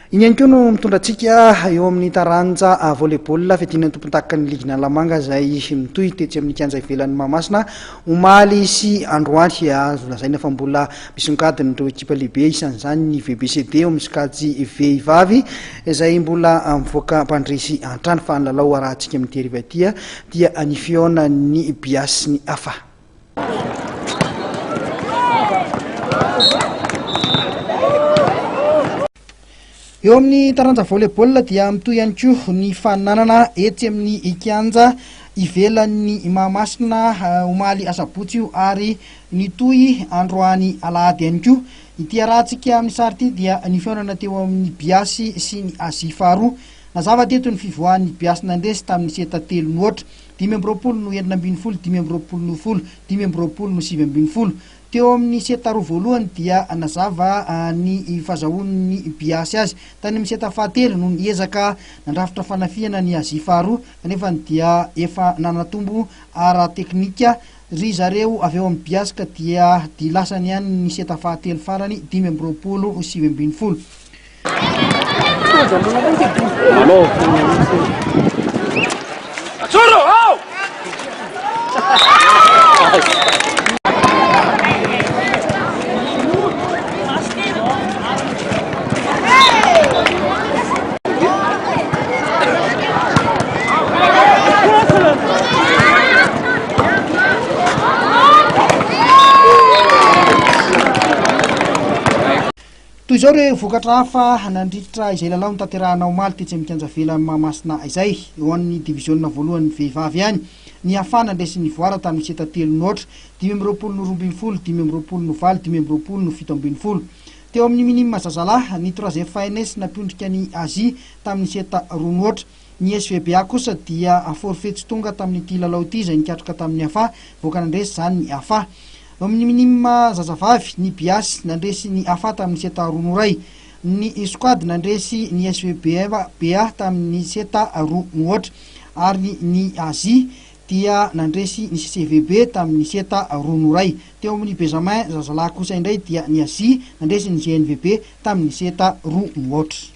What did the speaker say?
Iny ihany koa no mitondra antsika eo amin'ny taranja volley-ball fiadiana ny tompondakan'ny ligin'i Analamanga izay mitohy tetsy amin'ny kianja ivelan'i Mahamasina omaly sy androany. Azo lazaina fa mbola misongadina ireo ekipa lehibe, isan'izany ny VBCD eo amin'ny sokajy vehivavy izay mbola mivoaka mpandresy hatrany, fa ny lalao arahantsika amin'ity hariva ity dia ny fihaonan'ny Bias sy ny Afa. Eo amin'ny taranja volley-ball dia mitohy ihany koa ny faninanana etsy amin'ny kianja ivelan'ny Mahamasina omaly asabotsy io ary nitohy androany alahady ihany koa. Ity arahantsika amin'ny sary ity dia ny fihaonana teo amin'ny Biasy sy ny Azia faharoa. Nazava teto ny fivoahan'ny Biasy nandresy tamin'ny seta telo nohoatra. 25 no 16, 25 no 10, 25 no 19. Teo amin'ny seta roa voalohany dia nazava ny fazahoan'ny Biasy azy. Tany amin'ny seta fahatelo no niezaka nandrafitra fanafihana ny Azia faharoa, kanefa dia efa nanatombo ara-teknika ry zareo avy ao amin'ny Biasy ka dia dia lasany ihany ny seta fahatelo farany, 25 19. Toy izao ireo vokatra hafa nandritra izay lalao notanterahina omaly tetsy amin'ny kianja velan'i Mahamasina izay. Eo amin'ny diviziona voalohan'ny vehivavy ihany, ny Afa nandresy ny Voara tamin'ny seta telo no aotra, 25 no 12, 25 no valo, 25 no 17. Teo amin'ny minima zazalahy, ny Trois FANS nampiondrika ny Asie tamin'ny seta roa no aotra. Ny SVBA kosa dia forfait tsy tonga tamin'ity lalao ity izay nikatroka tamin'ny Afa, voaka nandresy izany ny Afa. Eo amin'ny minima zazavavy, ny Bias nandresy ny Afa tamin'ny seta roa no iray. Ny Squad nandresy ny SVBA tamin'ny seta roa no aotra. Ary ny Asie dia nandresy ny CCVB tamin'ny seta roa no iray. Teo amin'ny Benjamin zazalahy kosa indray dia ny Asie nandresy ny GNVB tamin'ny seta roa no aotra.